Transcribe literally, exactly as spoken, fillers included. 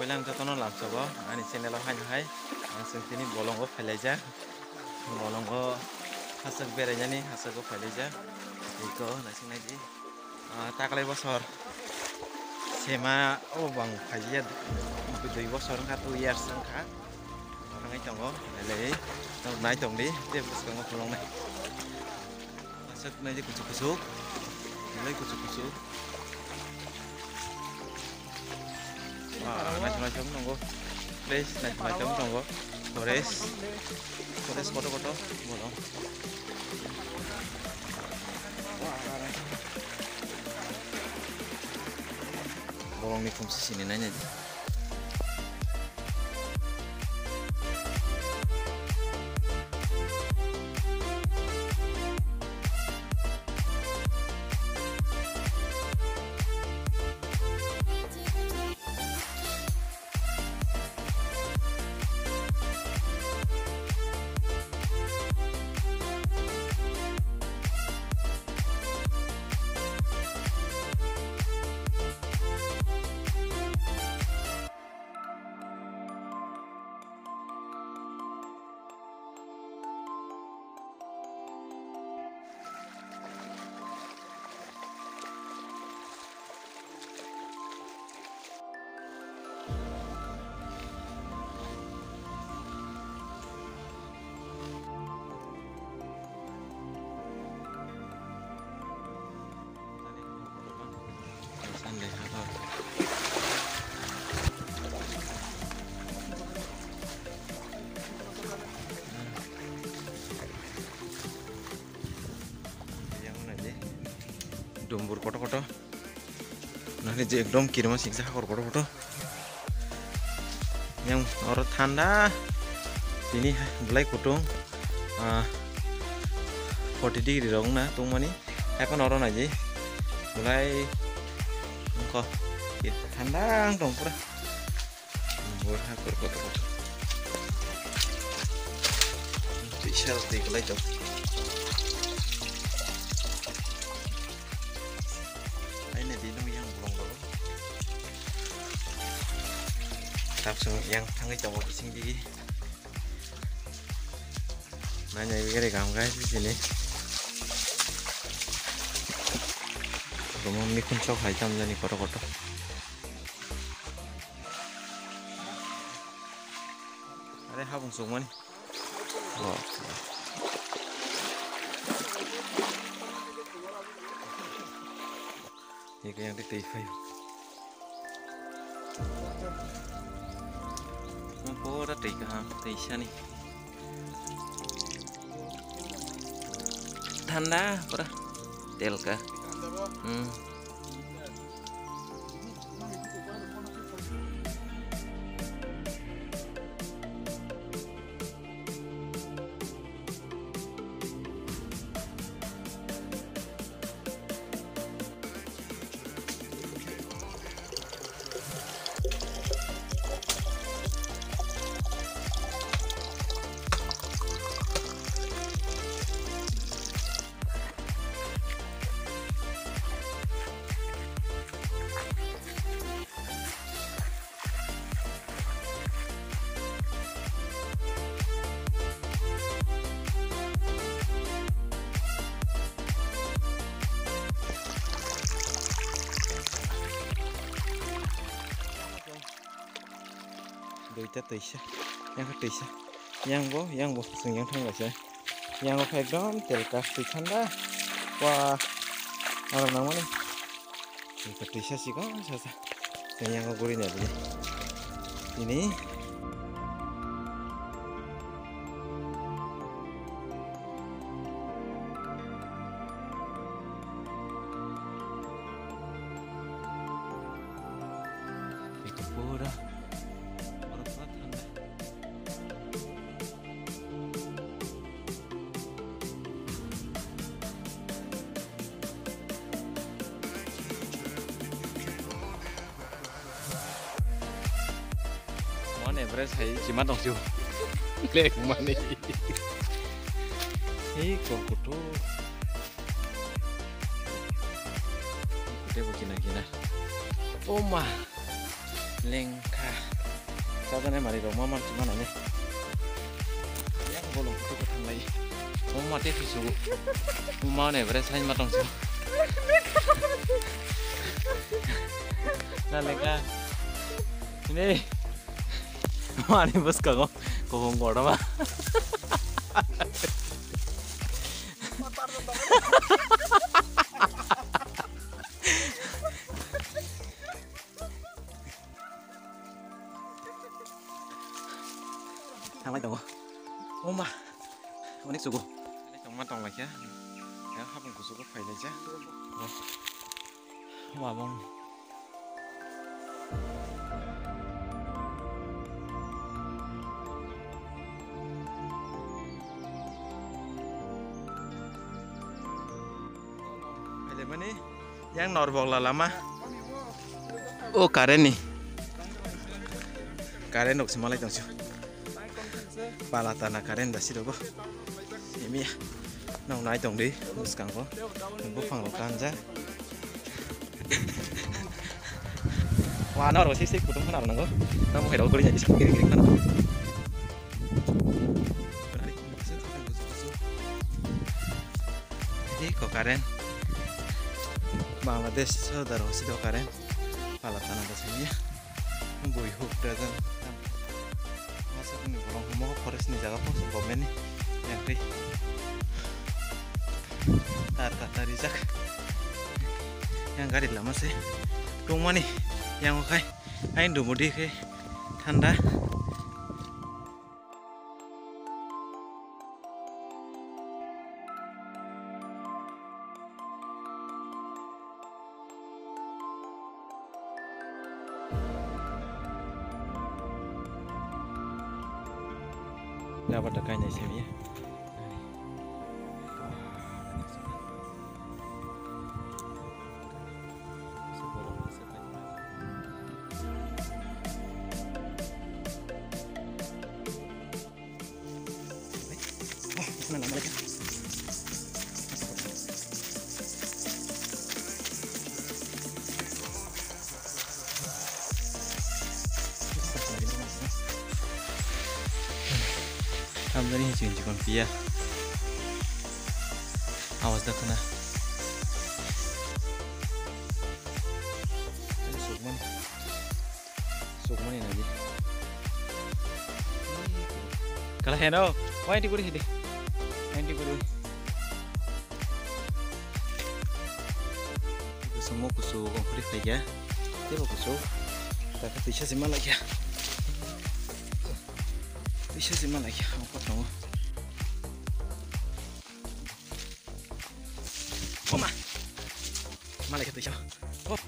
Ang jotono lamsogo ani channel o haino hai ang chwng tini bolongo phailaijak, bolongo hachwk berainani hachwk o phailaijak. Iko naising naidi. Ah, taklai bosor sema o bang phaiya, dui bosor wngkha, two years wngkha. Thangwi tongo, le nai tongdi, tei bwskango phunuknai. Aswk naidi kuchuk kuchuk, le kuchuk kuchuk. Wah, naithok naithok tongo. Place naithok naithok tongo. Forest. Forest kotor kotor. Bolong. Bolongni khumsi sini nainai di. Sunday hathor. Yang mana je? Dumbur kotor kotor. Nahni je ekdom kirima siksa hakor kotor kotor. Yang oro thanda. Tini belai kutung. Ah, forty degree rok na tongmani. Haikhe oro naidi. Belai wngkha. Thanda wng tong pura. Bor hakor kotor kotor. Twi sal twi kwlai tong. Aini di nung yang bolong rogo. Tapsung yang thangwi tongo bising digi. Nainai bigari gam gai sini. Romo mikhun sok hai tam jani kotor kotor. Are habung sukmani. Iko yang twi phai. Pura twi kaham, twi sani. Thanda pura telka. Hmm. Duita twisa, yang khe twisa, yang bo, yang bo, chwng yang thang laisa. Yang khe ekdom telka twi thanda. Wah, norok nangmani. Iko twisa sikon sasa. Yang guri na bini. Ini. Iko pura. Oro pura thanda. Mount Everest hai chima tong sio. Lek mani. Hei, kok kutu. Kutu bo kina kina. Oma. Lengkha. Bajane mari rok ma mansi manani. Yang bolong kutu kutu thanglai. Mama te pisu. Mama ne bre sain matong su. Na leka. Ini. Mani bus kago. Kohong gorma. Thanglai tongo. Oma. Onek sugo. Tongma tonglaikha. Ya hapung kusugo phailaija. Wabong. Phaile mani yang norbok la lama. O current ni. Current rok se malai tongsi. Pala tana current da sirogo. Imi. Nong nai tong di bwskango. Buphang rok kanjak. Wa na ro sik sik kutung khana nango. Namo hero gori jadi sakiri kiri khana. Iko current. Bangladesh sodar hosi do current. Pala tana da sini. Bui huk da jan. Masa kuni bolong homo forest ni jaga po government ni. Yang ri. Tar kata rijak. Yang gari lama se. Tungmani. Yang okai. Ain dumudi ke. Thanda. Dapat da kainai semiya. Hamjani hinsi hinsi kon piya. Awas da khana. Sukmani. Sukmani nagi. Kala heno, wain di guri hidi. Wain di guri. Kusumo kusu kongkri khaikya. Tebo kusu. Taka tuisa sima laikya. Tuisa sima laikya. Angkot tongo. Oma. Malai khe tuisa. Oh.